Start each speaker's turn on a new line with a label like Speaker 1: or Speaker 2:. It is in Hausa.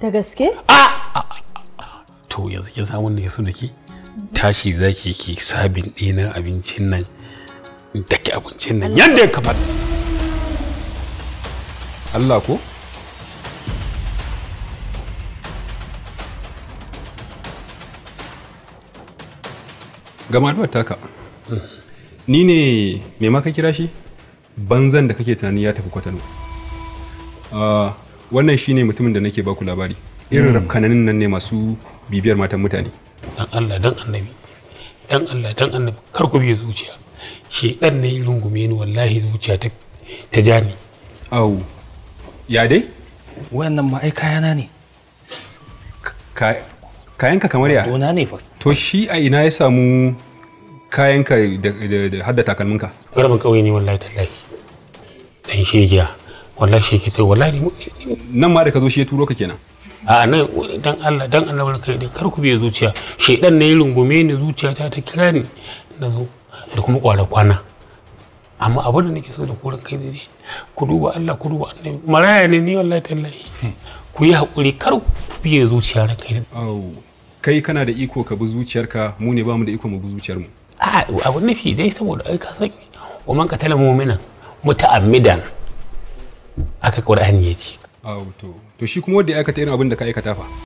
Speaker 1: Da gaske?
Speaker 2: To yanzu kin samu ne so nake tashi zaki ki sabin ɗina abincin nan, dake abincin nan yadda ya kamata.
Speaker 3: Allah ko? Gama addu'ar taka. Ni ne me ma ka kira shi? Banzan da kake tunani ya tafi Kwatano. Wannan shine mutumin da nake baku labari. Irin rafkananin nan ne masu bibiyar matan mutane.
Speaker 2: Dan Allah dan annabi. Dan Allah dan annabi kar ku biye zuciya. Shedan ne rungume ni wallahi zuciya ta ja ni.
Speaker 3: Au. Ya dai?
Speaker 4: Wayannan ma ai kayana ne.
Speaker 3: Kayanka kamar ya?
Speaker 4: Gona ne fa.
Speaker 3: To shi a ina ya samu kayanka da hadda takalminka?
Speaker 2: Garban kauye ne wallahi tallahi. Dan shegiya. Wallahi shege sai wallahi
Speaker 3: nan ma da ka zo shi ya turo ka kenan.
Speaker 2: A nan dan Allah dan Allah barka dai kar ku biye zuciya. Shedan ne rungume ni zuciyata ta kira ni nazo da kuma kwara kwana. Amma abin da nake so da ku kai dai ku duba Allah ku duba annabi. Maraya ne ni wallahi tallahi. Ku yi hakuri kar ku biye zuciya ran kai.
Speaker 3: Au. Kai kana da iko ka bi zuciyarka, mu ne bamu da iko mu bi zuciyarmu.
Speaker 2: A abin nufi dai saboda ai ka san wa man qatala mu'minan muta'ammidan aka Qur'ani ya ce.
Speaker 3: Au to shi kuma wanda ya aikata irin abin da ka aikata fa.